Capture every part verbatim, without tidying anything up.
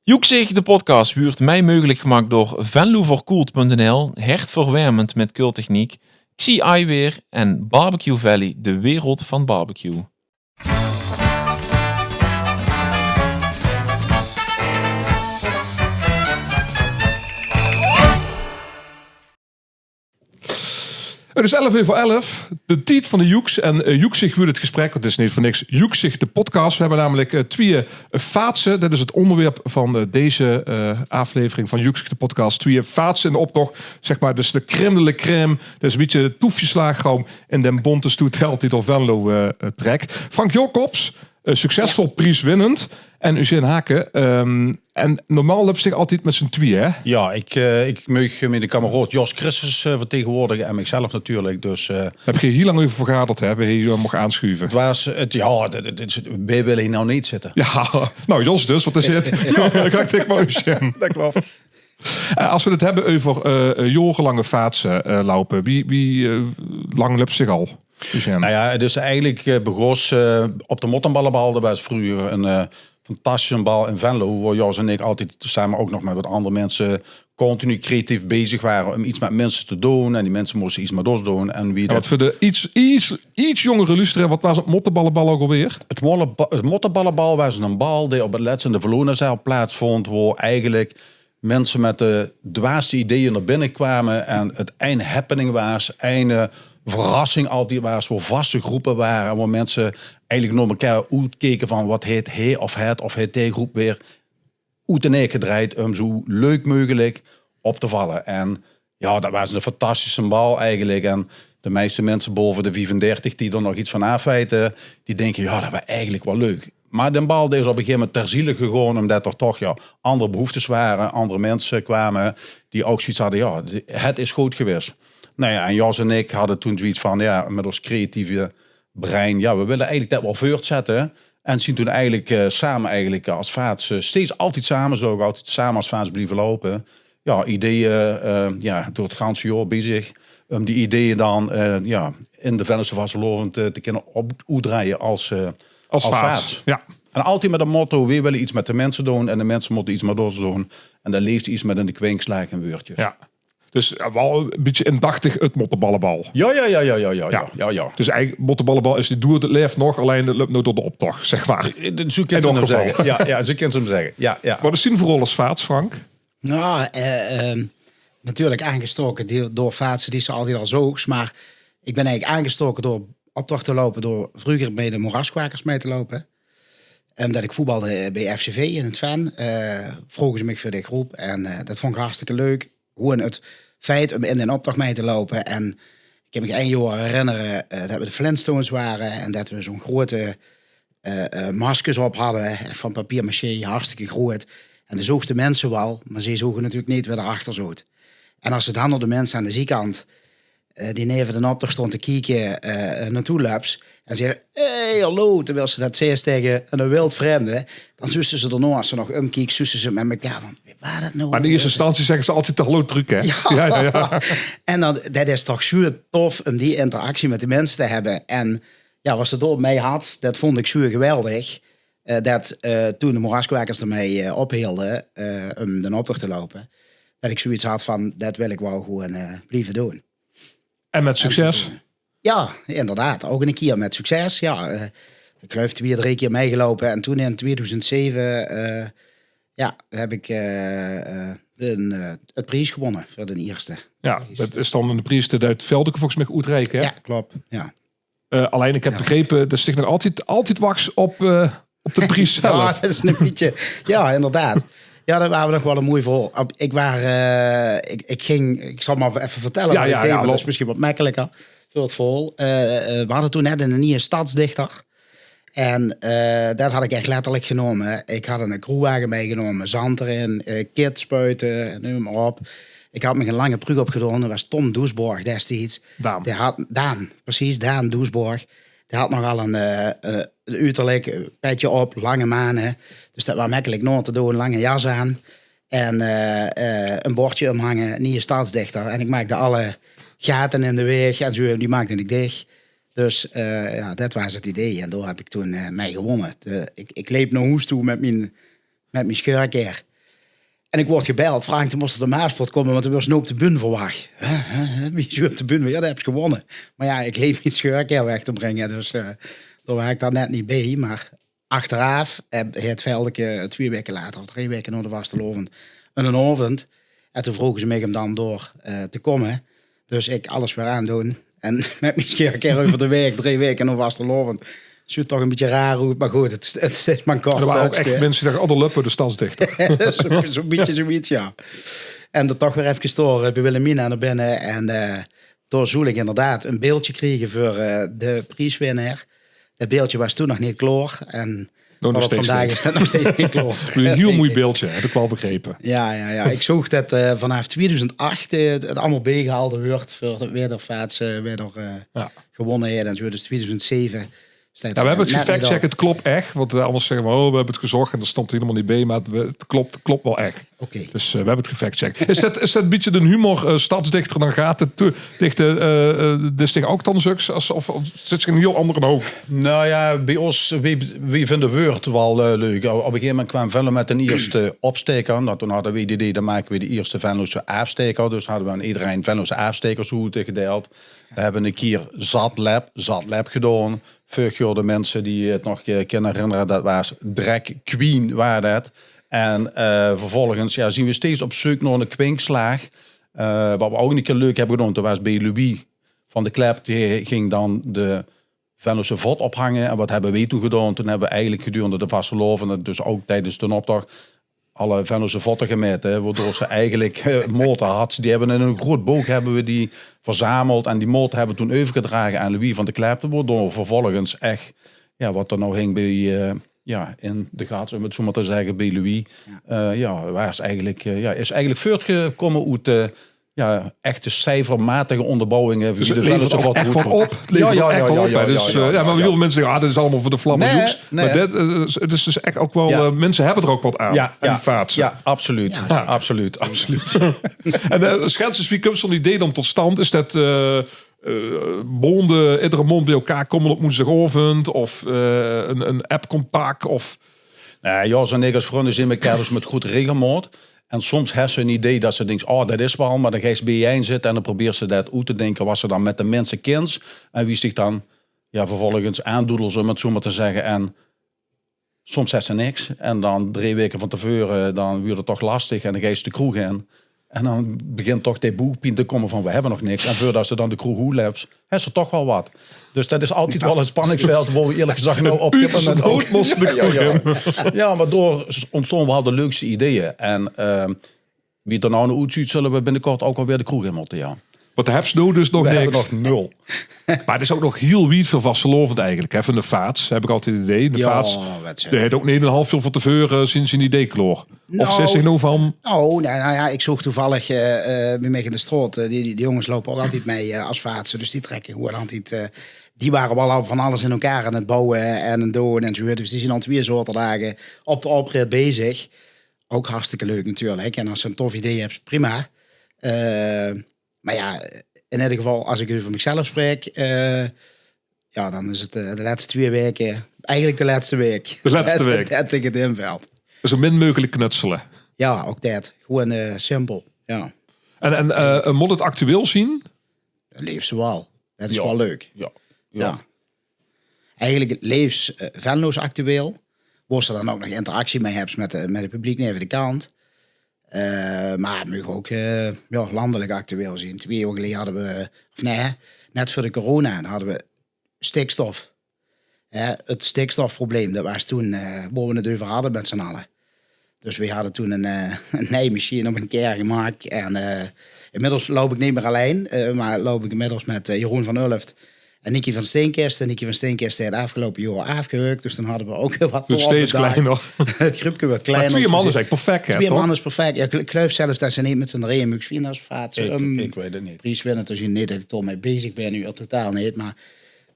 Joeksig, de podcast, wuurt mei meugelik gemaak door Venlo Verkoelt punt nl, Hertverwermend met Keultechniek, Xi Eyewear en Barbecue Valley, de wereld van barbecue. Het is elf euver elf, de tied van de joeks. En eh, joeksig wuurt het gesprek, want het is neet veur niks joeksig de podcast. We hebbe namelik eh, twieë eh, vaatse. Det is het ónderwerp van eh, deze eh, aflevering van Joeksig de podcast. Twieë vaatse in de optoch, zeg maar. Dus de crème de la crème. Det is ein bietje de toefjeslaagroum in den bonte stoet held die door Venlo eh, eh, trek. Frank Jacobs, eh, succesvol prieswinnend. En Eugène Haken. Ehm, en normaal löps dich altied met z'n twieë, hè? Ja, ik, eh, ik meug miene kameraod Jos Christus eh, vertegenwoordigen en mezelf natuurlijk. Dus eh, Heb geej hiel lang euver vergaderd, hè? Wie geej mocht aanschuive. het was, het, ja, dit, dit, dit, wij willen hier nou niet zitten. Ja, nou Jos dus, wat is het? Ja, dan kan ik tegen maar Eugène. Dat klopt. Eh, as we het hebbe euver eh, eh, jaorelange vaatse eh, loupe, wie, wie eh, lang löps dich al, Eugène? Nou ja, het is eigenlijk eh, begos eh, op de Mottenballenbal. Dat was vroeger een eh, fantastische bal in Venlo, waar Jos en ik altijd samen ook nog met wat andere mensen continu creatief bezig waren om iets met mensen te doen. En die mensen moesten iets met ons doen. En wie Ja, dat wat veur de iets, iets, iets jongere luisteraar, wat was het Mottenballenbal ook alweer? Het, molle- het Mottenballenbal was een bal die op het laatst in de Velonazaal plaatsvond, waar eigenlijk mensen met de dwaasste ideeën naar binnen kwamen en het ein happening was, ein eh, verrassing altijd was, waar vaste groepen waren en waar mensen eigenlijk naar elkaar uitkeken van wat heeft hij of het of heeft die groep weer oet de nek gedreid om zo leuk mogelijk op te vallen. En ja, dat was een fantastische bal eigenlijk. En de meeste mensen boven de vijfendertig die er nog iets van af weten, die denken, ja, dat was eigenlijk wel leuk. Maar de bal die is op een gegeven moment ter ziele gegaan, omdat er toch ja, andere behoeftes waren, andere mensen kwamen die ook zoiets hadden, ja, het is goed geweest. Nou ja, en Jos en ik hadden toen zoiets van, ja, met ons creatieve brein, ja, we willen eigenlijk dat wel voortzetten. En zien toen eigenlijk eh, samen eigenlijk als vaats, eh, steeds altijd samen, zo ook altijd samen als vaats blijven lopen. Ja, ideeën eh, ja, door het ganse jaar bezig. Om die ideeën dan eh, ja, in de Venlose vastelaovend eh, te kunnen op, oetdraaien als, eh, Als als vaats. vaats. Ja. En altijd met het motto, we willen iets met de mensen doen en de mensen moeten iets met ons doen. En dat leeft iets met in de kwinkslaag en weurtjes. Ja. Dus eh, wel een beetje indachtig het Mottenballenbal. Ja, ja, ja, ja, ja, ja, ja, Ja. ja, ja. Dus eigenlijk, Mottenballenbal is die doert, het leeft nog, alleen het loopt nu door de optocht, zeg maar. Eh, Zo kan je hem zeggen. Ja, ja, zo kan je hem zeggen. Ja, ja. Wat is zien vooral als vaats, Frank? Nou, eh, ehm, natuurlijk aangestoken die- door vaatse die ze altijd al zoogs. Maar ik ben eigenlijk aangestoken door optocht te lopen, door vroeger bij de Moeraskwakers mee te lopen. Omdat ik voetbalde bij F C V in het Ven. Eh, vroegen ze mij voor de groep en eh, dat vond ik hartstikke leuk. Gewoon het feit om in een optocht mee te lopen. En ik kan me één jaar herinneren eh, dat we de Flintstones waren en dat we zo'n grote eh, eh, maskers op hadden eh, van papier-maché, hartstikke groot. En de zoogste mensen wel, maar ze zogen natuurlijk niet wat erachter zat. En als ze dan door de mensen aan de ziekant eh, die neven de optocht stond te kieken, eh naartoe löps en zei: "Hey, hallo," terwijl ze dat zei tegen een wildvreemde, dan zusten ze daarna, als ze nog omkiek, zusten ze met elkaar van: "Waar dat nou?" Maar in eerste instantie zeggen ze altijd hallo truc, hè? Ja, ja, ja. En dan, dat is toch super tof om die interactie met de mensen te hebben. En ja, wat ze door mij had, dat vond ik zo geweldig. Eh, dat eh, toen de Moeraskwakers ermee eh, ophielden eh, om de optocht te lopen, dat ik zoiets had van: dat wil ik wel gewoon eh, blijven doen. En met succes. Ja, inderdaad. Ook een keer met succes. Ja, eh, ik geloof twee, drie keer meegelopen. En toen in tweeduizend zeven eh, ja, heb ik eh, eh, een, eh, het prijs gewonnen voor de eerste. Ja, dat is dan een prijs die uit Veldeke volgens mij oetreiken, hè? Ja, klopt. Ja. Eh, alleen ik heb begrepen dat zich nog altijd, altijd wachts op, eh, op de prijs Ja, zelf. Dat is een beetje. Ja, inderdaad. Ja, dat waren we nog wel een mooi verhaal. Op- Ik waar, eh, ik, ik ging, ik zal maar even vertellen. Ja, Want ja, ik denk ja, dat loop. is misschien wat makkelijker voor het verhaal. Eh, eh, we hadden toen net een nieuwe stadsdichter. En eh, dat had ik echt letterlijk genomen. Ik had een crewwagen meegenomen, zand erin, eh kit spuiten, neem maar op. Ik had me een lange pruuk opgedaan. Dat was Tom Doesborg destijds. Daan. Die had, Daan, precies, Daan Doesborg. Die had nogal een, eh, eh, een uterlijk, eh, petje op, lange manen. Dus dat was makkelijk na te doen, lange jas aan. En eh, eh, een bordje omhangen, nieuwe stadsdichter. En ik maakte alle gaten in de weg en zo, die maakte ik dicht. Dus eh, ja, dat was het idee. En daar heb ik toen eh mee gewonnen. De- ik, ik leep naar hoes toe met mijn, met mijn schurker. En ik woort gebeld: "Frank, de mós nao de Maasvlot kómme, want de woort noe op de bühne verwach." "Hè, hè, hè, wie is op de bühne?" "Ja, de höbs gewónne." Maar ja, ik leep mien sjeurkar weg te bringe, dus eh, dao waar ik dan net niet bij. Maar achteraaf heb, het Veldeke twee weke later, of drie weke nao de vastelaovend, een aovend. En toen vroge ze mich um dan door eh, te kómme. Dus ik alles weer aandoon. En met mien sjeurkar euver de waeg, drie weke nao vastelaovend. Zuut toch een bietje raar oet, maar good, het, het is maar een kort stökske. Er ware ouk echt minse die dachte: "Oh, dao löp de stadsdichter." Zo'n zo'n bietje zoiets, ja. En dan toch weer efkes door eh, bij Wilhelmina nao binne. En eh, dao zoel ik inderdaad een beeldje kriege veur eh, de prieswinnaar. Dat beeldje waas toen nog niet klaor. En tot op vandaag is dat nog steeds niet klaor. Een heel mooi beeldje, heb ik wel begrepen. Ja, ja, ja. Ik zoog dat eh, vanaf tweeduizend acht eh, het allemaal bijgehaald woort veur de wedervaatse, weder eh, gewónne en zo. Dus tweeduizend zeven. Ja, we hebben het gefactcheckt, het klopt echt. Want eh, anders zeggen we: "Oh, we hebben het gezocht en er stond helemaal niet bij." Maar het, we- het klopt, het klopt wel echt. Oké. Dus eh, we hebben het gefactcheckt. Is dat, is dat een beetje de humor, eh, stadsdichter dan gaat het toe, dichter, eh eh, dus tegen ook dan zuks, als, of, of zit zich een heel andere hoek? Nou ja, bij ons, wij, wij vinden Word wel eh, leuk. Op een gegeven moment kwam Venlo met een eerste opsteker. Nou, toen hadden we het idee: dan maken we de eerste Venlose aafsteker. Dus hadden we aan iedereen Venlose aafstekers gedeild. We hebben een keer Zatlep, Zatlep gedaan. Vorig jaar, de mensen die het nog eh, kunnen herinneren, dat was Drag Queen, waar dat. En eh, vervolgens ja, zien we steeds op zoek naar een kwinkslaag. Eh, wat we ook een keer leuk hebben gedaan, toen was bij Louis van de Klep, die ging dan de Venlose vot ophangen. En wat hebben wij toen gedaan? Toen hebben we eigenlijk gedurende de vastelaovend, dus ook tijdens de optocht, alle Venlose votte gemeten, hè, waardoor ze eigenlijk eh, moten had. Die hebben in een groot book hebben we die verzameld en die moten hebben we toen overgedragen aan Louis van de Klep. Waardoor vervolgens echt, ja, wat er nou hing bij, eh, ja, in de gaten, om het zo maar te zeggen, bij Louis. Ja, eh, ja, waar is eigenlijk, eh, ja, is eigenlijk voortgekomen uit eh, ja, echte cijfermatige onderbouwingen. Dus het levert ook echt wat op. Het levert ook echt wat op, hè. Dus eh, ja, maar heel veel mensen zeggen: "Ah, dat is allemaal voor de vlammen." Nee, maar dat, eh, het is dus echt ook wel, eh, mensen hebben er ook wat aan, aan die vaatse. Ja, absoluut. Absoluut, absoluut. En eh schets eens, wie kump zo'n idee dan tot stand? Is dat eh eh, maonde, iedere maond bij elkaar komen op woensdagavond? Of eh, een, een app-contact? Of Nou, Jos en ik als vrienden zien elkaar dus met goed regelmaat. En soms hebben ze een idee dat ze denken: "Oh, dat is wel," maar dan gaan ze bijeen zitten en dan proberen ze dat uit te denken, wat ze dan met de mensen kent. En wie zich dan ja, vervolgens aandoedelt, om het zo maar te zeggen. En soms hebben ze niks. En dan drie weken van tevoren, dan wordt het toch lastig. En dan gaan ze de kroeg in. En dan begint toch die boekpien te komen van: "We hebben nog niks." En voordat ze dan de kroeg oetlept, hebben ze toch wel wat. Dus dat is altijd wel een spanningsveld, waar we eerlijk gezegd nou op dit moment ook... Ja, maar door ontstonden wel de leukste ideeën. En ehm, wie het er nou naar uitziet, zullen we binnenkort ook alweer de kroeg in moeten, ja. Want de hebs nou dus nog niks. We hebben nog nul. Maar het is ook nog heel wied voor vastelaovend eigenlijk, hè, van de vaats, heb ik altijd het idee. De vaats, die heeft ook niet een half jaar van tevoren zijn, zijn idee klaar. Of zit zich nou van... Oh, nou, nou ja, ik zoog toevallig eh eh, bij mij in de straat, eh, die, die, die jongens lopen ook altijd mee eh, als vaatsen, dus die trekken gewoon altijd... eh, die waren wel al van alles in elkaar aan het bouwen en aan het doen en zo. Dus die zijn al twee zaterdagen op de oprit bezig. Ook hartstikke leuk natuurlijk. En als ze een tof idee hebben, prima. Eh, maar ja, in ieder geval, als ik over mezelf spreek, eh, ja, dan is het eh, de laatste twee weken, eigenlijk de laatste week. De laatste week. Dat, dat ik het inveld. Dus zo min mogelijk knutselen. Ja, ook dat. Gewoon eh, simpel. Ja. En, en eh, moet het actueel zien? Leefs wel. Dat is wel leuk. Ja. Ja. Eigenlijk het leefs eh, Venloos actueel. Wo ze dan ook nog interactie mee hebt met, eh, met het publiek neven de kant. Eh, maar het mag ook eh, ja, landelijk actueel zien. Twee jaar geleden hadden we, of nee, net voor de corona hadden we stikstof. Hè, het stikstofprobleem, dat was toen eh, waar we het over hadden met z'n allen. Dus we hadden toen een, eh, een nijmachine op een keer gemaakt. En eh, inmiddels loop ik niet meer alleen, eh, maar loop ik inmiddels met eh, Jeroen van Ulft en Nicky van Steenkist. En Nicky van Steenkist heeft afgelopen jaar afgehukt, dus dan hadden we ook weer wat... Dus steeds kleiner. Het groepje werd kleiner. Maar twee man is eigenlijk perfect, hè? Twee man is perfect. Ja, ik geloof zelfs dat ze niet met z'n drieën mogen zien als vaatsen. Ik, ik weet het niet. Pries winnen te zien, niet dat ik er mee bezig ben nu, totaal niet. Maar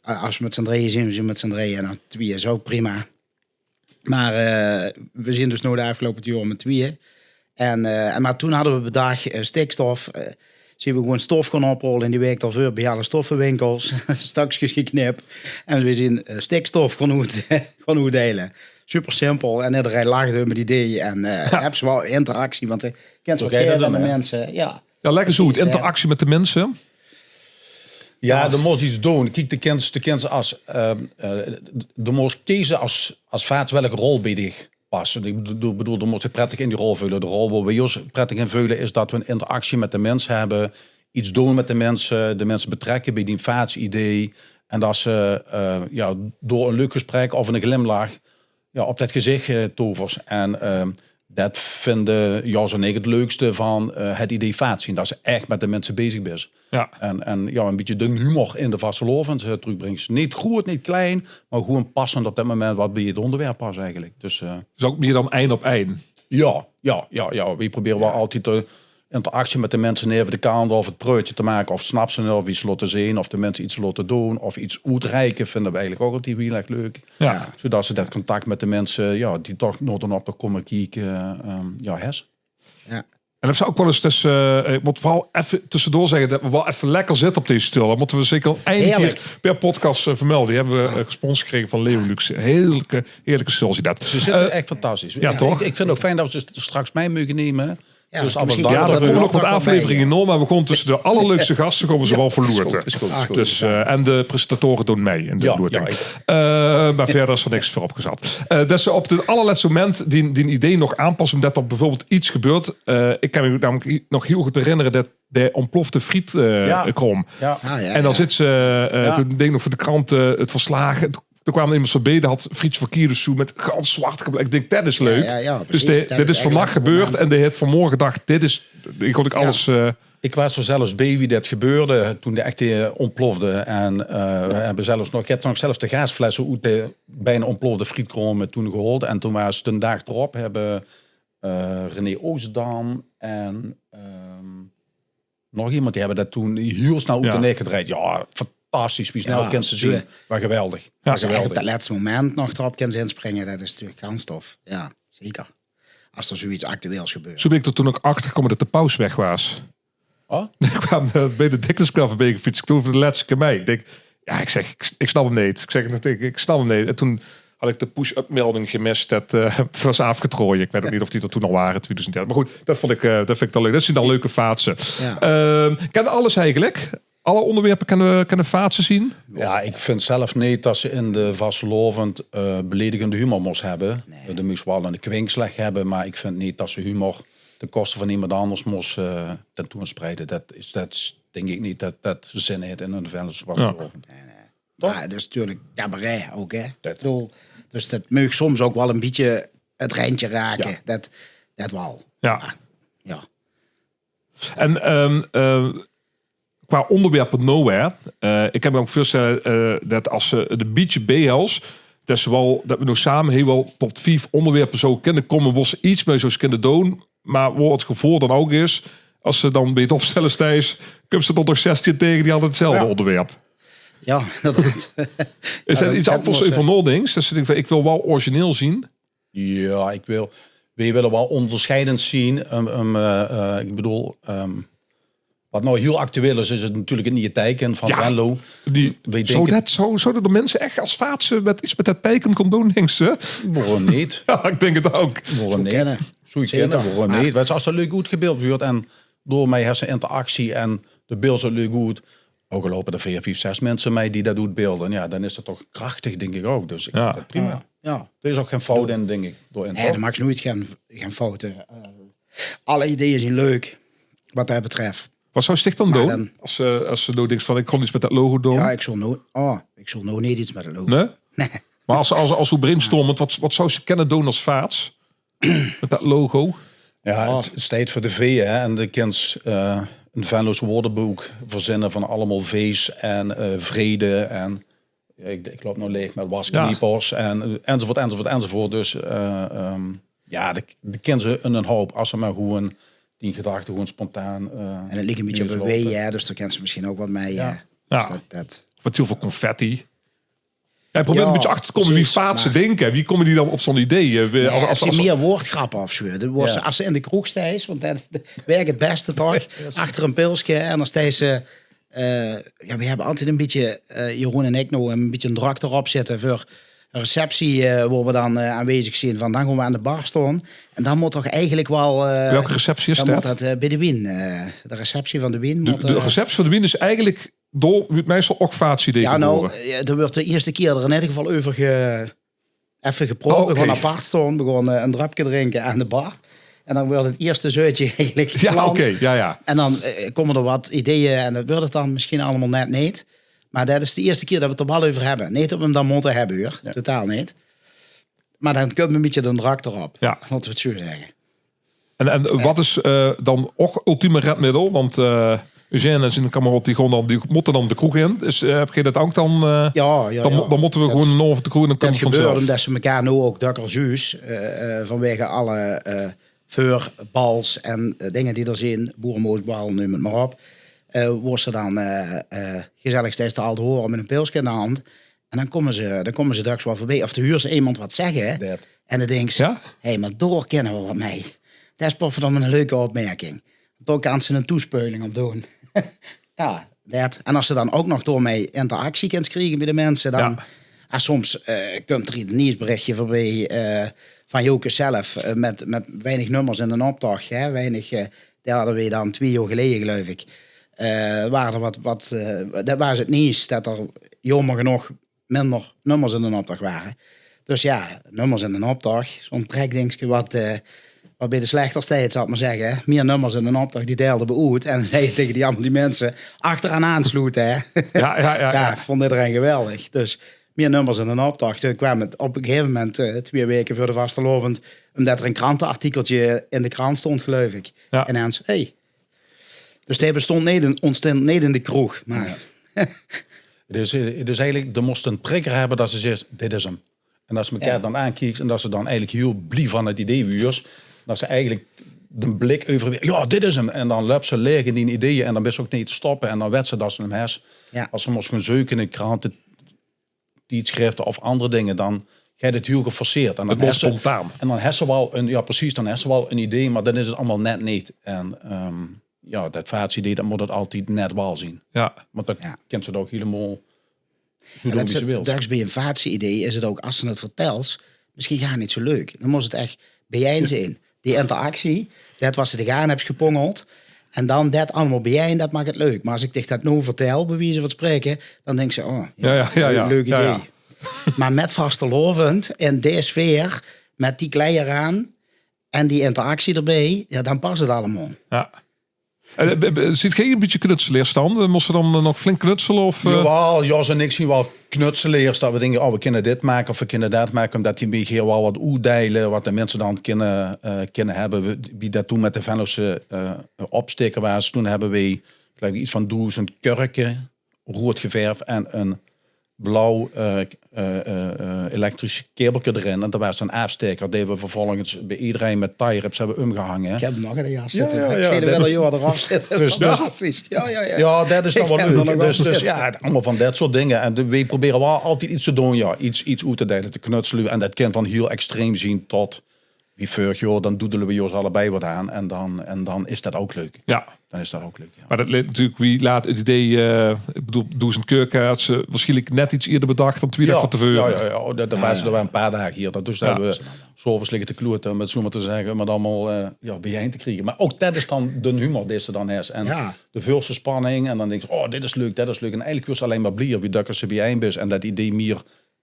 eh, als we met z'n drieën zien, we zien met z'n drieën en dan twee is ook prima. Maar eh, we zien dus nou de afgelopen twee jaar met tweeën. En, eh, en maar toen hadden we bedacht, eh, stikstof. Eh, zien we gewoon stof gaan ophalen in die week daarvoor bij alle stoffenwinkels. Stukjes geknipt. En we zien eh, stikstof gaan, uit, gaan uitdelen. Super simpel. En ederein lach um 't idee. En eh höbs se waal interactie, want de kins waat Zo geit 't gaeve aan dan, de hè? minse. Ja. Ja, leg ins oet. Interactie met de minse. Ja, de mós iets doon. Kiek, de kins, de kins as, eh, eh, de mós keze as, as vaats welke rol bie dich pas. Ik bedoel, bedoel, de mós dich prettig in die rol veule. De rol wo we ós prettig in veule is dat we 'n interactie met de minse höbbe. Iets doon met de minse, de minse betrekke bie dien vaatsidee. En dat se eh, ja, door 'n leuk gesprek of 'n glimlach ja, op det gezich eh, tovers. En eh, det vinde Jos en ik 't leukste van eh, 't idee vaats zien. Dat se ech met de minse bezig bis. Ja. En, en ja, 'n bietje de humor in de vastelaovend eh, trökbringst. Neet groet, neet klein, maar gewoen passend op det moment wat bie 't óngerwerp pas eigelik. Dus eh, Dus ook meer dan één op één. ja, ja, ja, ja. We probere waal altied de interactie met de minse neve de kant of 't pruutje te make. Of snaps se of iets laote zeen, of de minse iets laote doon, of iets oetreike vinde we eigelik ook altied hiel erg leuk. Ja. Zodat se det contact met de minse, ja, die toch noa dan op de komme kieke, eh, ja, hes. En dat zou ook wel eens tussen, eh, ik moet vooral even tussendoor zeggen dat we wel even lekker zitten op deze stoel. Dan moeten we zeker al één Heerlijk. keer per podcast eh, vermelden. Die hebben we eh, gesponsord gekregen van Leo Luxe. Heerlijke, heerlijke stoel is dat. Ze zitte ech fantastisch. Ja, toch? Ik, ik vind 't ook fijn dat we ze straks mei moge neme. Ja, Dus af en misschien toe Ja, dat dat we komen ook nog wat nog wel afleveringen mee, in hoor, maar we gaan tussen de allerleukste gasten komen ze wel verloerten. Is goed, is goed. Dus, eh, en de presentatoren doen mee in de Ja, loerting. ja, ik- Eh, maar verder is er niks voor opgezet. Eh, dat ze op het allerlaatste moment die, die idee nog aanpassen, omdat er bijvoorbeeld iets gebeurt. Eh, ik kan me namelijk nog heel goed herinneren dat de ontplofte friet eh Ja. krom. Ja. Ah, ja, En dan ja. zit ze, eh, Ja. toen deed ik nog voor de krant eh, het verslagen. Toen kwam er iemand voorbij, die had frietje verkeerd of zo met gans zwart gebleken. Ik denk, dat is leuk. Ja, ja, Dus precies. de- Dat dit is is vannacht eigenlijk het gebeurd moment. En die heeft vanmorgen gedacht, dit is, ik kon ik alles... eh, Ik waas d'r zelfs bie wie det gebeurde toen de echte ontplofde. En eh, we hebbe zelfs nog, ik heb nog zelfs de gaasflesse oet de bijna ontplofde frietkrome toen gehaold. En toen waas den daag d'rop hebbe eh, René Oosdam en ehm, nog iemand, die hebbe det toen hiel snel oet Ja. de nek gedrejd. Ja, fantastisch. Wie snel Ja, kins se zo. Zien. Wat geweldig. Ja. Als je Geweldig. op het laatste moment nog erop kan inspringen, dat is natuurlijk gansstof. Ja, zeker. Als er zoiets actueels gebeurt. Zo ben ik er toen ook achter gekomen dat de paus weg was. Oh? Ik kwam eh, bij de Dickensklaver ben ik fiets. Ik toen voor de laatste keer mee. Ik denk, ja, ik zeg, ik, ik snap hem niet. Ik zeg, ik, ik snap hem niet. En toen had ik de push-up melding gemist. Dat eh, het was afgetrooien. Ik weet ook niet of die er toen al waren, tweeduizend dertig. Maar goed, dat vond ik, eh, dat vind ik dan leuk. Dat zien dan leuke vaatsen. Ja. Ehm kan alles eigenlijk? Alle onderwerpen kunnen, kunnen vaatsen zien? Ja, ik vind zelf neet dat se in de vastelaovend eh, beledigende humor mos hebbe. Nee. De mos waal 'ne kwinkslag hebbe, maar ik vind neet dat se humor ten koste van iemand anders mos eh tentoonspreide. Dat is, dat is, denk ik neet dat dat zin heeft in 'n Venlose vastelaovend. Maar het is natuurlijk cabaret ook, hè? Dat- Ik bedoel, dus dat mag soms ook wel een beetje het randje raken. Ja. Dat, dat wel. Ja. Ja. En ehm, eh, qua onderwerpen nou, hè, eh, ik kan me ook voorstellen eh, dat als ze het een beetje bijhels, dat ze wel, dat we nog samen heel wel tot vijf onderwerpen zo kunnen komen, waar ze iets mee zou kunnen doen, maar waar het gevoel dan ook is, als ze dan bij het opstellen steeds, komt ze dan nog zestien tegen die hadden hetzelfde Ja. onderwerp. Ja, inderdaad. Is Ja, dat iets dat anders was, even eh, nadenkt? Dat ze denkt van, ik wil wel origineel zien. Ja, ik wil. We willen wel onderscheidend zien. Um, um, eh, eh, ik bedoel, um, wat nou heel actueel is, is het natuurlijk het nieuwe teken van Ja. Venlo. Die, Weet zou, ik- dat, zou, zouden er mensen echt als vaatsen met iets met dat teken kon doen, denkt ze? Waarom niet? Ja, ik denk het ook. Waarom niet? Kennen. Zou je Zeker. kennen, waarom niet? Weet je, als dat leuk oetgebeeld wordt en door mij hersen interactie en de beeld zo leuk goed, ook al lopen er vier, vijf, zes mensen mee die dat oetbeelden, ja, dan is dat toch krachtig, denk ik ook. Dus ik Ja. vind dat prima. Ja. Er is ook geen fout in, denk ik. Door in Nee, dat maakt nooit geen, geen fouten. Eh, alle ideeën zijn leuk, wat dat betreft. Wat zou Sticht dan Maar doen? Dan- Als ze, als ze nou denkt van, ik kon iets met dat logo doen. Ja, ik zal nou, oh, ik zal nou niet iets met het logo. Nee? Nee. Maar als, als, als we brainstormen, wat, wat zou ze kunnen doen als vaats? Met dat logo? Ja, het, het stijt voor de V, hè. En de kins eh, een Venloos woordenboek verzinnen van allemaal V's en eh, vrede en ja, ik, ik loop nou leeg met waskniepers en, enzovoort, enzovoort, enzovoort. Dus eh, ehm, ja, de, de kins ze in een hoop als ze maar gewoon die gedachten gewoon spontaan. eh, En het ligt een beetje op een lopen. W, hè, dus daar kan ze misschien ook wat mee. Ja. Eh, Ja. dus dat, dat. Met heel veel confetti. Ja, ik probeer Ja, een beetje achter te komen precies, wie vaatsen maar- denken. Wie komen die dan op zo'n idee? Eh, wie- Ja, als- als als- je als- meer woordgrappen of zo. De, woordst- Ja. Als ze in de kroeg steeds, want dat, dat werkt het beste toch? Achter een pilsje en dan steeds ze. Eh, ja, we hebben altijd een beetje, eh, Jeroen en ik nou, een beetje een druk erop zitten voor receptie, eh, wo we dan, eh, aanwezig zien, van dan goon we aan de bar stoon. En dan mot toch eigelik wel, eh, Welke receptie is dat? Dan mot dat, eh, bie de wien. Eh, de receptie van de wien De, mot, de eh, receptie van de wien is eigelik door wie 't meistal och vaatsidee Ja, nou, gebore. Eh, d'r weurt de ierste kier d'r in eder geval euver ge-, effe gepraot. Oh, oké. We goon apart stoon, we goon, eh, ein dröpke drinke aan de bar. En dan weurt 't ierste zeutje eigelik Ja, geplant. Oké, ja, ja. En dan, eh, kómme d'r wat ideeë en dat weurt 't dan mesjien allemaol net neet. Mer dat is de ierste kier dat we 't d'r wel euver hebbe. Neet dat we 'm dan motte hebbe, huur. Ja. Totaal neet. Mer dan kump e bietje d'n drak d'rop. Ja. Laote we 't zoe zegge. En, en wat is, eh, dan och ultieme redmiddel? Want, eh, Eugène en zien kameraod die goon dan, die motte dan de kroeg in. Dus, eh, höb geer dat ouch dan, eh, Ja, ja, dan, ja. dan motte we gewoen 'nen aovend de kroeg in, dan Dat kump 't gebeurt vanzelf. Umdet ze mekaar noe ouch dökker zuus, eh, eh, vanwege alle, eh, veurbals en, eh, dinger die d'r zien, boeremoosbal, neum 't mer op. Eh, wo ze dan, eh, eh, gezellig steis te al te hore mit e pilske in de hand. En dan kómme ze, dan kómme ze döks wel veurbie. Of de huurs emes wat zegge. Dat. En dan dinks se, Ja? Hé, mer dao kinne we wat mei. Dat is potverdomme 'n leuke opmerking. Dao kans se 'n toespeuling op doon. Ja, dat. En es se dan ouch nog daomei interactie kins kriege bie de minse, dan Ja. En soms, eh, kump d'r 'n niesberichje veurbie, eh, van Jocus zelf, eh, mit, mit weinig nummers in d'n optoch, hè. Weinig, eh, die hadde we dan twieë jaor geleje, geluif ik. Eh, ware d'r wat, wat, eh, dat waas 't nies, dat d'r jaomer genóg minder nummers in d'n optoch ware. Dus ja, nummers in d'n optoch, zoe'n trekdingske wat, eh, wat bie de slechter steit, zal ik mer zegge. Mier nummers in d'n optoch, die deilde we oet. En dan zei je tegen die, allemaol die minse, achteraan aansloete, hè. Ja, ja, ja, Ja, ja. vond iedereen geweldig. Dus mier nummers in d'n optoch. Toen kwaam 't op 'n gegaeve moment, eh, twieë weke veur de vastelaovend, umdet d'r 'n kranteartikeltje in de krant stond, geluif ik. Ja. En dan, hey. Dus die bestond neet in, ontstond neet in de kroeg. Maar Ja. 't Is, eh, 't is eigelik, d'r mos 'ne prikker hebbe dat se zeis, dit is 'm. En dat se mekaar Ja. dan aankieks en dat se dan eigelik hiel blie van 't idee wuurs. Dat se eigelik d'n blik euver, ja, dit is 'm. En dan löps se laeg in dien ideeë en dan bis se ouch neet te stoppe. En dan wets se dat se 'm hes. Ja. Es se mos gaon zeuke in krante, tiedskrifte of anger dinger, dan geit 't hiel geforceerd. En dan 't Mos hes se spontaan. En dan hes se wel 'n, ja, precies, dan hes se wel 'n idee, maar dan is 't allemaol net neet. En, ehm, ja, dat vaatsidee, dat mot 't altied net wel zien. Ja. Want dat Ja. kins se ouch hielemaol zoe En doon dat wie se zit wils. Döks bie 'n vaatsidee is 't ouch, as se 't vertels, mesjien gaar neet zoe leuk. Dan mos 't ech biejein zien. Die interactie, dat wat se d'r aan hebs gepongeld, en dan dat allemaol biejein, dat maak 't leuk. Maar as ik dich dat noe vertel, bie wieze van spreke, dan dinks se, oh, Ja, ja, ja, ja. leuk Ja, ja. idee. Maar mit vastelaovend en de sfeer, mit die kleier aan en die interactie d'rbie, ja, dan pas 't allemaol. Ja. En, eh, be-, be-, ziet geer 'n bietje knutseleers dan? Eh, mos se dan, eh, nog flink knutsele? Of, eh? Jawel, Jos en ik zien wel knutseleers. Dat we dinke, oh, we kinne dit make of we kinne dat make. Umdet die bie geer wel wat oetdeile, wat de minse dan kinne, eh, kinne hebbe. We, wie dat toen mit de Venlose, eh, opsticker waas, toen hebbe we, geluif ik, iets van doezend kurke, roed geverf en 'n blauw, eh, k-, eh, eh, eh, elektrisch kabelke d'rin. En dat waas 'nen aafsteker, die we vervolgens bie iederein mit tie-rips hebbe umgehange. Ik heb 'm nog in de jas Ja, zitte. ja, Ik ja, zie 'm dat wel, joh, d'raf zitte. Dus, dus Fantastisch. Ja, ja, ja. Ja, dat is dan Ik wel heb 'm leuk. nog Dus, dus altijd. Ja, allemaol van dat soort dinger. En de, we probere wel altied iets te doon, ja. Iets, iets oet te deile, te knutsele. En dat kin van hiel extreem zien tot wie veurig jaor, dan doedele we Jos allebei wat aan. En dan, en dan is dat ouch leuk. Ja. Dan is dat ouch leuk, ja. Maar dat ligt natuurlijk, wie laat 't idee, eh, ik bedoel, doezend kurke had ze waarschijnlijk net iets eerder bedacht dan twee daag van teveure. Ja, ja, ja. Oh, dat, dat Ja, waas ja. d'r wel 'n paar daag hier. Dat, dus Ja. hebben we 's aoves ligge te kloete, um 't zoe maar te zegge, um 't allemaol, eh, ja, biejein te kriege. Maar ouch dat is dan d'n humor die se dan hes. En Ja. de veulste spanning. En dan dinks se, oh, dit is leuk, dat is leuk. En eigelik wuurs se allein maar blier wie dökker se biejein bis. En dat idee mier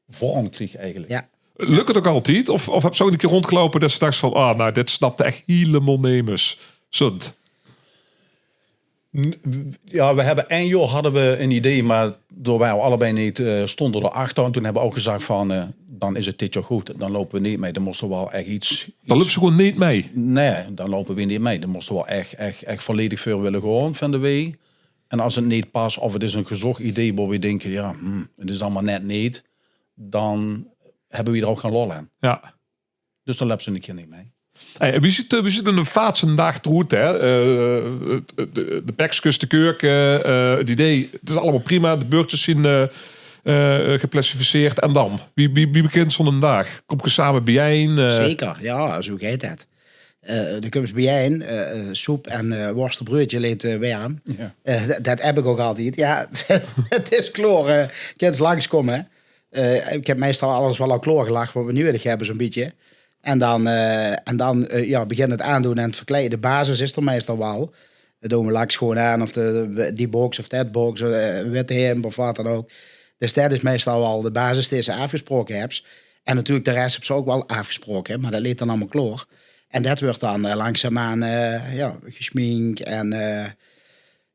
vorm krieg eigelik. Ja. Luk 't ouch altied? Of, of höbs se ouch 'ne kier rondgeloupe dat se dachs van, ah, nou, dit snapte ech hielemaol nemes? Zund. N-, w-, ja, we hebbe ein jaor hadde we 'n idee, maar dao ware we allebei neet, eh, stonde d'r achter. En toen hebbe we ouch gezag van, eh, dan is 't dit jaor good. Dan loupe we neet mei. Dan mos d'r wel ech iets, Dan iets löps se gewoen neet mei? Nae, dan loupe we neet mei. Dan mos d'r wel ech, ech, ech volledig veur wille gaon, vinde we. En as 't neet pas, of 't is 'n gezoch idee wo we dinke, ja, hm, 't is allemaol net neet, dan hebbe we d'r ouch gen lol aan. Ja. Dus dan löps se 'ne kier neet mei. Hey, en wie ziet, eh, wie ziet 'ne vaatsendaag d'roet, hè? Eh, 't, 't, de, de pekskes, de kurke, eh, 't idee, 't is allemaol prima. De beurtjes zien, eh, eh, geplastificeerd. En dan? Wie, wie, wie begint zoe'n daag? Kómp geer same biejein, eh? Zeker, ja, zoe geit dat. Eh, dan kómp ze biejein, eh, eh, soep en, eh, worstenbreudje leet, eh, werm. Ja. Eh, dat, dat heb ik ouch altied. Ja, 't is klaor, eh, kins langskómme. Eh, ik heb meestal alles wel al klaorgelag wat we nudig hebbe, zo'n bietje. En dan, eh, en dan eh, ja, begint het aandoen en het verkleie. De basis is er meestal wel. Dat doen we laks gewoon aan, of de, die box of dat box, eh, witte hemp of wat dan ook. Dus dat is meestal wel de basis die ze afgesproken hebt. En natuurlijk de rest hebben ze ook wel afgesproken, maar dat leet dan allemaal klaor. En dat wordt dan eh, langzaamaan eh, ja, gesmink en eh,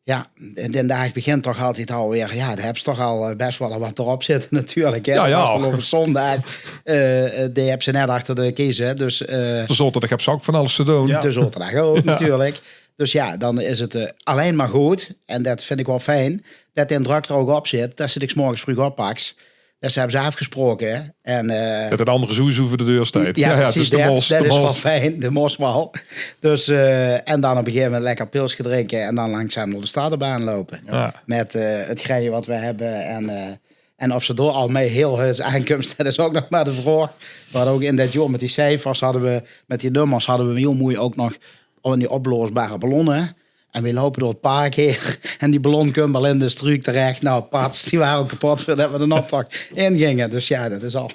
ja, en den daag begint toch altijd alweer, ja, dan hebben ze toch al eh, best wel wat erop zitten natuurlijk. Hè. Ja, ja. Afgelopen zondag, eh, eh, die hebben ze net achter de kiezen. Dus eh, De zaterdag heb ze ook van alles te doen. de zaterdag ook natuurlijk. Dus ja, dan is het eh, alleen maar goed. En dat vind ik wel fijn. Dat in druk er ook op zit. Dat ze dich 's morgens vroeg oppakt. Dat ze hebben ze afgesproken. Hè. En eh, Dat het andere sowieso voor de deur staat. ja, Ja, ja, precies. dus de dat, mos, dat de is wel mos. fijn, de mos wel. Dus, eh, en dan op een gegeven moment lekker pilsje drinken en dan langzaam door de stad op aanlopen. Ja. Met eh, het greien wat we hebben. En, eh, en of ze door al mee heel huis aankomst, dat is ook nog maar de vraag. We hadden ook in dat jaar met die cijfers, hadden we, met die nummers, hadden we heel mooi ook nog in die opblaosbare ballonnen. En we lopen door het park hier en die ballon komt al in de struuk terecht. Nou, pats, die waren ook kapot voordat we de optocht ingingen. Dus ja, dat is al.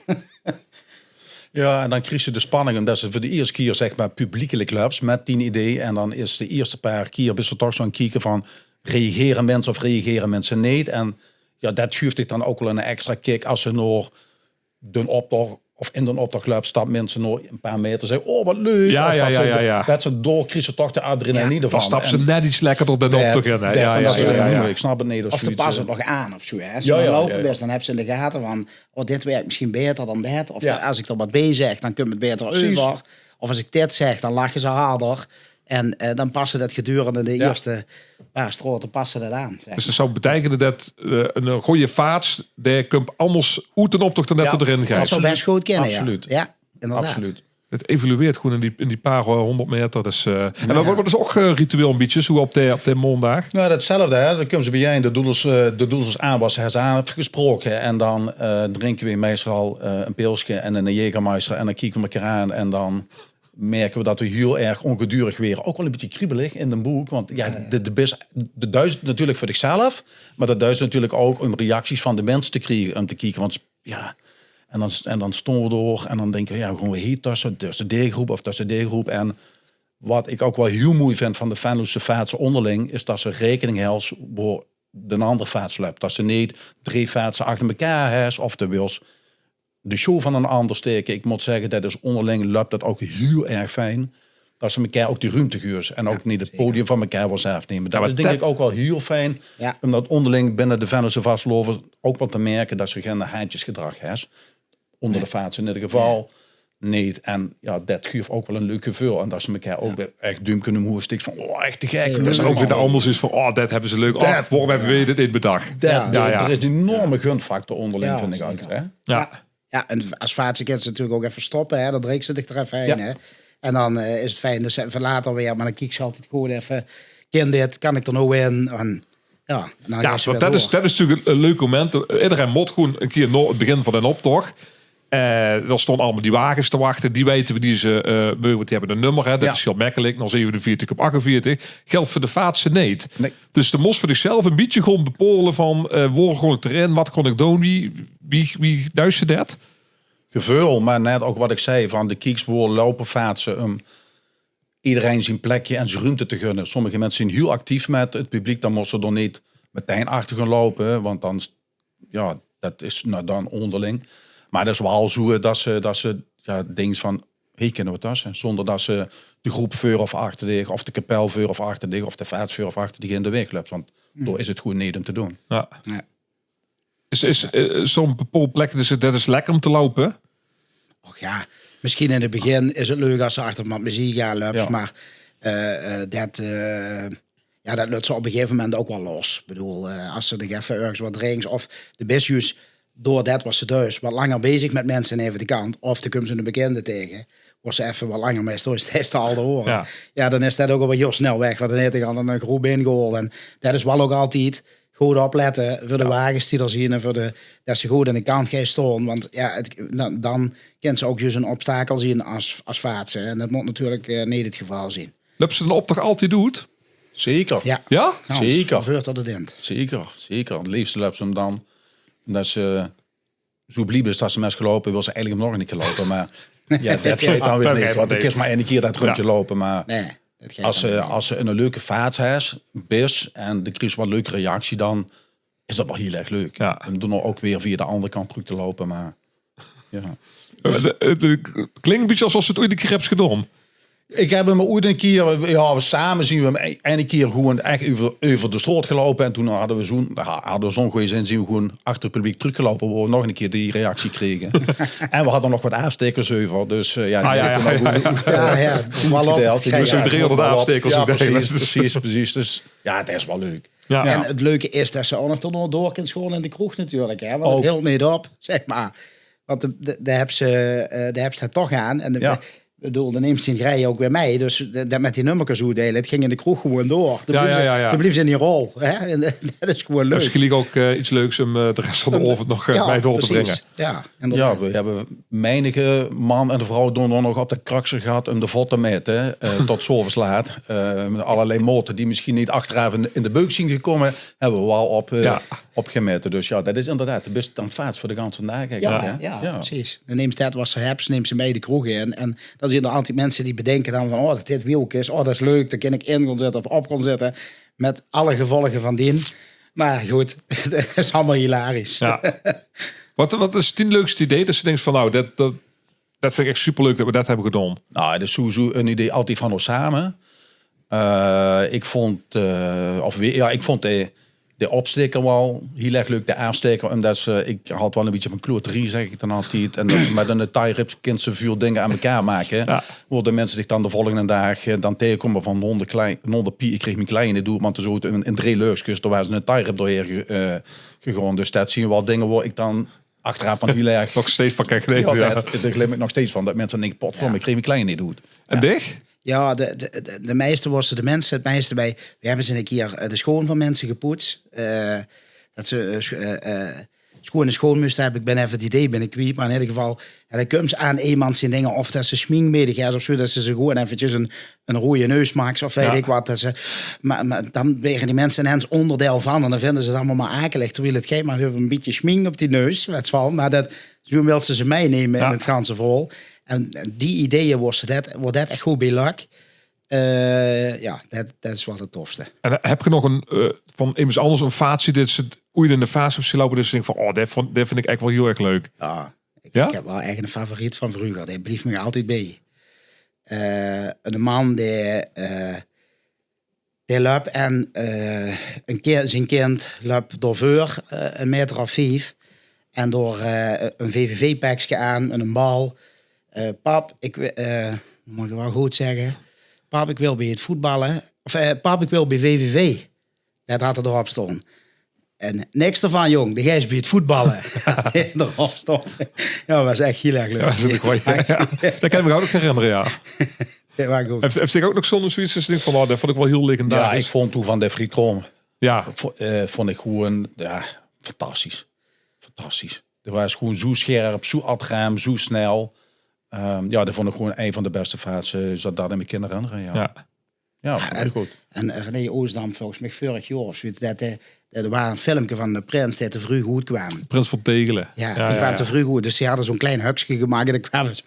Ja, en dan kries se de spanning, omdat se voor de eerste keer, zeg maar, publiekelijk löps met dien idee. En dan is de eerste paar keer best wel toch zo'n kieken van, reageren mensen of reageren mensen niet? En ja, dat geeft dich dan ook wel een extra kick als se nog de optocht, of in de optocht löps, dat mensen nog een paar meter zeggen, oh, wat leuk. Ja, Of ja, dat ja, ze, ja, ja. Dat ze door kries se toch de adrenaline Dan van. stapt ze En net iets lekker door de dat, optocht in, hè. dat, Ja, en ja, dat ze ja, denken, ja, "Hm, ja. ik snap het niet." Of de Zoiets, pas eh. het nog aan of zo. Hè. Als Ja, je ja, aan het lopen ja, ja. bent, dan heb ze in de gaten van, oh, dit werkt misschien beter dan dat. Of Ja. als ik er wat bij zeg, dan komt het beter Precies. over. Of als ik dit zeg, dan lachen ze harder. En eh, dan passen dat gedurende de Ja. eerste paar straten passen dat aan. Zeg. Dus dat zou betekenen dat eh, een goede vaats, die komt anders oet de optocht dan dat Ja, er erin Dat gaat. zou best goed kunnen, Absoluut. Ja, ja inderdaad. Absoluut. Het evolueert gewoon in die, in die paar eh, honderd meter. Dus, eh, en wat, wat is ook eh, ritueel een beetje zo op de, op de maandag? Nou, datzelfde, hè. Dan komen ze bij je in de doedels, eh, de doedels aan, was ze aan afgesproken. En dan eh, drinken we meestal eh, een pilsje en een Jägermeister. En dan kieken we elkaar aan. En dan merken we dat we heel erg ongedurig weer. Ook wel een beetje kriebelig in de boek. Want ja, de, de, bis- de duizend natuurlijk voor zichzelf. Maar dat duizend natuurlijk ook om reacties van de mensen te krijgen. Om te kijken, want ja, en dan, en dan stonden we door. En dan denken we, ja, gewoon we hier tussen, tussen die groep of tussen die groep. En wat ik ook wel heel mooi vind van de Venlose vaatsen onderling, is dat ze rekening hels voor de andere vaats löpt. Dat ze niet drie vaatsen achter elkaar has of de wils de show van een ander steken. Ik moet zeggen, dat is onderling löpt dat ook heel erg fijn. Dat ze elkaar ook die ruimte geven en ook niet het podium van elkaar wil afnemen. Dat maar is denk dat- ik ook wel heel fijn, Ja. omdat onderling binnen de Venlose vastelaovend ook wel te merken dat ze geen haantjesgedrag has. Onder de vaatsen in ieder geval niet. En ja, dat geeft ook wel een leuk gevoel. En dat ze elkaar ook weer echt duim kunnen moe stiks van, oh, echt te gek. Dat is ook weer de anders is van, oh, dat hebben ze leuk. Dat- Oh, waarom hebben we dit niet bedacht? Dat, Ja, ja. Er is een enorme gunfactor onderling, Ja, vind ik ook. zeker. Hè? Ja. Ja, en als vaatsen kan ze natuurlijk ook even stoppen. Hè. Dan drinkt ze dich er even heen. Ja. Hè. En dan eh, is het fijn, dus even later weer. Maar dan kiek ze altijd gewoon even, kin dit, kan ik er nou in? En, ja, en dan Ja, gaan ze want weer dat is, door. Dat is natuurlijk een, een leuk moment. Iedereen moet gewoon een keer na het begin van een optocht. Eh dan stonden allemaal die wagens te wachten. Die weten we die ze eh mogen, want die hebben een nummer. Hè. Dat Ja. is heel makkelijk. Nog zevenenveertig op achtenveertig. Geldt voor de vaatsen niet. Nee. Dus dan moest voor zichzelf een beetje gewoon bepalen van eh waar gewoon ik erin, wat gewoon ik doen. Wie, wie, wie duist ze dat? Gevoel, maar net ook wat ik zei, van de kieks voor lopen vaatsen om iedereen zijn plekje en zijn ruimte te gunnen. Sommige mensen zijn heel actief met het publiek, dan moesten ze er niet meteen achter gaan lopen, want dan, ja, dat is nou dan onderling. Maar dat is wel zo dat ze, dat ze ja, denkt van, hey, kunnen we tussen? Zonder dat ze de groep voor of achter dich, of de kapel voor of achter dich, of de vaats voor of achter dich in de weg loopt. Want daar is het gewoon niet om te doen. Ja. Ja. Is, is eh, zo'n bepaald plek, dus dat is lekker om te lopen. Och ja, misschien in het begin is het leuk als ze achter wat muziek aan loopt, Ja. Maar eh, eh, dat, eh, ja, dat lukt ze op een gegeven moment ook wel los. Ik bedoel, eh, als ze nog even ergens wat drinkt of de bisjes door dat was ze dus wat langer bezig met mensen even de kant. Of dan komen ze een bekende tegen, waar ze even wat langer mee staan, steeds te al te horen. Ja. Ja, dan is dat ook al wat heel snel weg. Want dan heeft hij al een groep ingehaald. En dat is wel ook altijd goed opletten voor de wagens die er zien en voor de, dat ze goed aan de kant gaan staan. Want ja, het, dan, dan kan ze ook juist een obstakel zien als, als vaatsen. En dat moet natuurlijk eh, niet het geval zijn. Loopt ze dan op toch altijd doet? Zeker. Ja, Ja? Gans, Zeker. Van veur tot het eind. Zeker, zeker. Het liefste loopt ze hem dan. Omdat ze zoe blie bis det se 'm hes geloupe, wils se eigelik 'm nog 'ne kier loupe. Mer ja, det geit dan weer neet. Want 't is mer eine kier det rundje loupe. Mer es se, es se 'n leuke vaats hes, bis en de kriegs waal 'n leuke reactie, dan is det waal hiel erg leuk. Om dan ouch weer via de anger kant trök te loupe. Mer ja. 't Klink 'n bietje es of se 't oeats 'ne kier hes gedaon. Ik heb 'm oeats 'ne kier, ja, same zien we 'm eine kier gewoen ech euver, euver de straot geloupe. En toen hadde we zoe'n, hadde we zoe'n gooj zin, zien we gewoen achter 't publiek trökgeloupe, wo we nog 'ne kier die reactie krege. En we hadde nog waat aafstekers euver. Dus eh, ja, die ja, ja, ja, ja. Ja, ja, precies, precies. Dus ja, 't is waal leuk. Ja. En 't leuke is det se ouch nog door kins gaon in de kroeg natuurlik, hè? Want 't hilt neet op, zeg mer. Want de, de, de hebs, eh, de hebs 't toch aan. En de, ik bedoel, de neems dien grij ouch weer mei. Dus de, det mit die nummerkes oetdeile, 't ging in de kroeg gewoen door. De bliefs, de bliefs in die rol, hè? En det is gewoen leuk. Is geliek ouch eh, iets leuks om eh, de res van de aovend nog eh, mei door te bringe. Ja, we hebbe meinige man en vrouw doon dan nog op de krakser gehad om de vot te maete, eh, tot 's aoves laat. Eh, mit allerlei maote die misschien neet achteraaf in de, in de beuk zien gekome, hebbe we waal op, eh, op gemaete. Dus ja, det is inderdaad, de bis dan vaats veur de ganse daag eigelik, hè? Ja, precies. Dan neems det waat se hebs, neems se mei de kroeg in. En dan zien d'r altied minse die bedinke dan van, oh, det dit wielke is, oh, det is leuk, dao kin ik in gaon zitte of op gaon zitte. Mit alle gevolge van dien. Mer good, det is allemaol hilarisch. Ja. Waat, waat is dien leukste idee? Det se dinks van, nou, det, det, det vind ik ech superleuk det we det hebbe gedaon. Nou, det is sowieso 'n idee altied van ós same. Eh, ik vond, eh, of we, ja, ik vond de, de opsteker waal hiel erg leuk, de aafsteker, umdet se, ik had waal 'n bietje van kloterie, zeg ik dan altied. En det, mit 'n tie-rip kins se väöl dinger aan mekaar make. Wo de minse zich dan de volgende daag eh, dan taengekome van: nonde klei-, nonde pie, ik kreeg mien klei neet oet, want d'r zoot in, in drie leugskes, dao waas 'n tie-rip doorhaer ge-, eh, gegaon. Dus det zien waal dinger wo ik dan achteraaf dan hiel erg nog steeds van kan genete. Ja, det, dao glimp ik nog steeds van, det minse dan dinke: potverdomme, ik kreeg mien klei neet oet. En dich? Ja, de, de, de, de meiste woste de minse 't meiste bij. We hebbe ins 'ne kier eh, de schoon van minse gepoets. Eh, det ze eh, scho- eh, eh, schoon en schoon must hebbe. Ik bin effe 't idee bin ik kwiet. Mer in eder geval, ja, dan kums aan emes zien dinger of det se schmink nedig hes of zoe, det se ze gewoen effekes 'n, 'n roeje neus maaks of weit ik waat. Det se, mer, mer dan waere die minse inens oonderdeil van en dan vinde ze 't allemaol mer akelig. Terwiel 't geit mer euver 'n bietje schmink op die neus, wets waal. Mer det, zoe wils se ze meineme in 't ganse verhaol. En, en die ideeë woste det, wo det ech good bij lök. Eh, ja, det, det is waal 't tofste. En eh, hebs se nog 'n, eh, van emes anders 'n vaatsie, det se oeats in de vaats hebs zien loupe, det se dinks van, oh, det vond, det vind ik ech waal hiel erg leuk? Ja, ik, ik heb waal ech 'ne favoriet van vreuger. Dae blief mich altied bij. Eh, 'ne man dae, eh, dae löp en eh, 'n ki-, zien kind löp door veur, eh, 'n meter of vief. En door eh, 'n VVV-pekske aan en 'n bal. Eh, pap, ik wi-, eh, mót ik waal good zegge. Pap, ik wil bij 't voetballe. Of eh, pap, ik wil bij VVV. Det had 'r d'rop staon. En niks d'rvan, jóng. De geis bij 't voetballe. Had 'r d'rop staon. Ja, waas ech hiel erg leuk. Ja, det kan ik mich ouch nog herinnere, ja. Det waas good. Hebs, hebs dich ouch nog zoe'n zoeiets det se dinks van, oh, det vond ik waal hiel legendarisch? Ja, ik vond toen van de frietkraom. Ja. Vo-, eh, vond ik gewoen, ja, fantastisch. Fantastisch. Det waas gewoen zoe scherp, zoe adrem, zoe snel. Ehm, ja, det vond ik gewoen ein van de beste vaatse, zoe det ik mich kan herinnere, ja. Ja. Ja, vond ik good. En eh, René Oosdam, volges mich veurig jaor of zoeget, det, eh, det waas 'n filmke van de prins det te vreug oetkwaam. Prins van Tegele. Ja, die kwaam te vreug oet. Dus die hadde zoe'n klein hökske gemaak en dan kwame ze,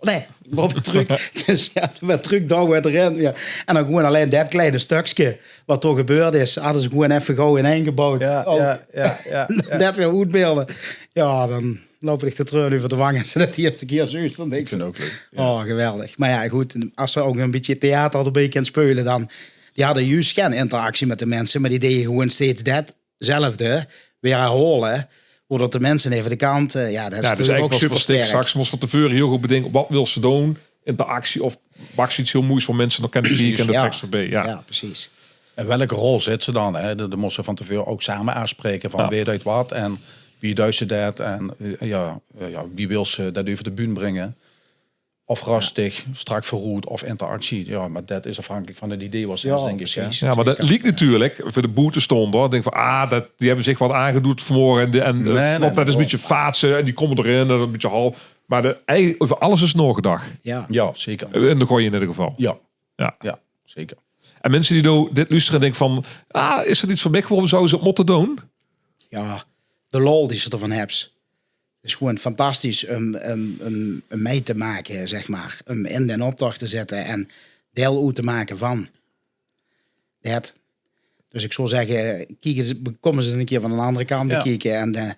nee, bove trök. Dus ja, weer trök, dao weer d'rin. Ja. En dan gewoen allein det kleine stökske waat dao gebeurd is, hadde ze gewoen effe gaw in ein geboewd. Ja, ja, ja, ja. Det weer oetbeelde. Ja, dan loupe dich de treun euver de wang es se det de ierste kier zuus. Dan dinks se, oh, geweldig. Mer ja, good, es se ouch 'n bietje theater d'rbij kins speule, dan, die hadde juus gen interactie mit de minse, mer die deje gewoen steeds detzelfde weer herhaole, woeatot de minse effe de kant, eh, ja, det is natuurlik ouch supersterk. Straks mós se van te veure hiel good bedinke, waat wils se doon? Interactie of maaks se iets hiel moeis wo minse nao kinne kieke en de teks d'rbij. Ja, precies. En welke rol zits se dan, hè? Det, det mós se van te veure ouch same aafspraeke van wae deit waat en wie duis se det en eh, ja, eh, ja, wie wils se det euver de bühne bringe? Of rustig, strak veuroet of interactie. Ja, mer det is aafhankelik van 't idee waat se hes, dink ik, hè? Ja, mer det liek natuurlik veur de boetestaonder, dink van, ah, det, die hebbe zich waat aangedood vanmorge en, de, en eh, want det is 'n bietje vaatse en die kome d'rin en 'n bietje half. Mer de, eigelik euver alles is naogedach. Ja, zeker. In de gooj in eder geval. Ja. Ja, zeker. En minse die noe dit loestere en dinke van, ah, is det iets veur mich? Waorom zouwe ze 't mótte doon? Ja, de lol die se d'rvan hebs. is gewoen fantastisch um, um, um, um mei te make, zeg maar. Um in d'n optoch te zitte en deil oet te make van det. Dus ik zou zegge, kiek ins, kom ins 'ne kier van 'n andere kant bekieke. En eh,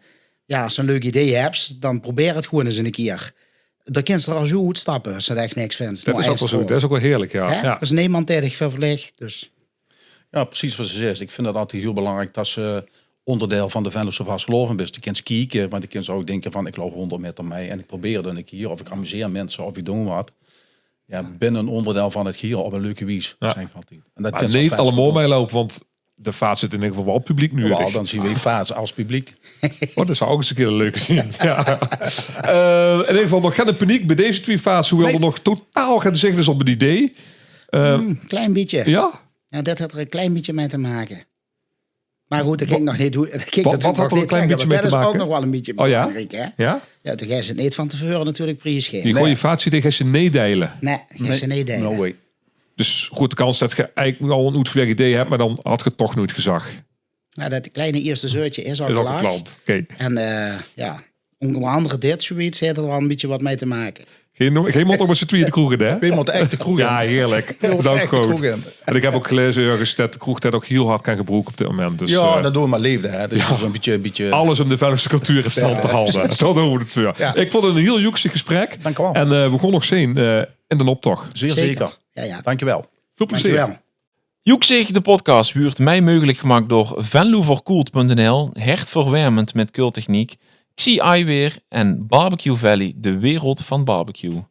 ja, as se 'n leuk idee hebs, dan probeer 't gewoen ins 'ne kier. Dan kins se d'r al zo oetstappe as se 't ech niks vinds. Det is ouk wel zo, det is ouk wel heerlik, ja. Hè? Ja. D'r is nemes dae dich verplich, dus. Ja, precies wat se zaes. Ik vind 't altied hiel belangriek det se oonderdeil van de Venlose vastelaovend bis. De kins kieke, maar de kins ouk dinke van: ik loup honderd meter mei en ik probeer 't 'ne kier, of ik amuseer minse, of ik doon wat. Ja, bin 'n oonderdeil van 't gehiel op 'n leuke wies, zeg ik altied. En det kins se neet allemaol meiloupe, want de vaats zit in eder geval wel publiek noe. Jawel, dan zien we vaats as publiek. Oh, det zou ouk ins 'ne kier leuk zien. Ja. Eh, in eder geval nog gein paniek bie deze twieë vaatse, hoewel d'r nog totaal gein zicht is op 'n idee. Hm, klein bietje. Ja? Ja, det haet d'r 'n klein bietje mei te make. Maar good, det kan ik nog neet, det kan ik natuurlik nog neet zegge, want det is ouk nog wel 'n bietje belangriek, hè? Ja? Ja, dan geis se 't neet van te veure natuurlik pries gaeve. Die gooje vaatse, die geis se neet deile. Nae, geis se neet deile. No way. Dus groete kans det ge eigelik al 'n oetgewerkt idee hebt, maar dan had ge 't toch noeit gezag. Ja, det kleine ierste zeutje is al gepland. Oké. En eh, ja, oonder andere dit zoiets haet d'r wel 'n bietje wat mei te make. Gein, gein mót nog mit z'n twieë de kroeg in, hè? Weej mótte ech de kroeg in. Ja, heerlik. Det is ouk good. En ik heb ouk gelaeze örges det de kroeg det ouk hiel hard kan gebroeke op dit moment. Dus, Ja, eh, det doon we met leefde, hè. Dus zo'n bietje, bietje... Alles um de Venlose cultuur in stand te halde. Zo doon we 't veur. Ja. Ik vond 't 'n hiel joeksig gesprek. Dank u wel. En eh, we gaon nog zeen eh, in d'n optoch. Zeer zeker. Ja, ja. Dank u wel. Veel plezeer. Dank u wel. Joeksig, de podcast, wuurt mei meugelik gemaak door venloverkoelt punt n l, hertverwermend met keultechniek, Xi Eyewear en Barbecue Valley, de wereld van barbecue.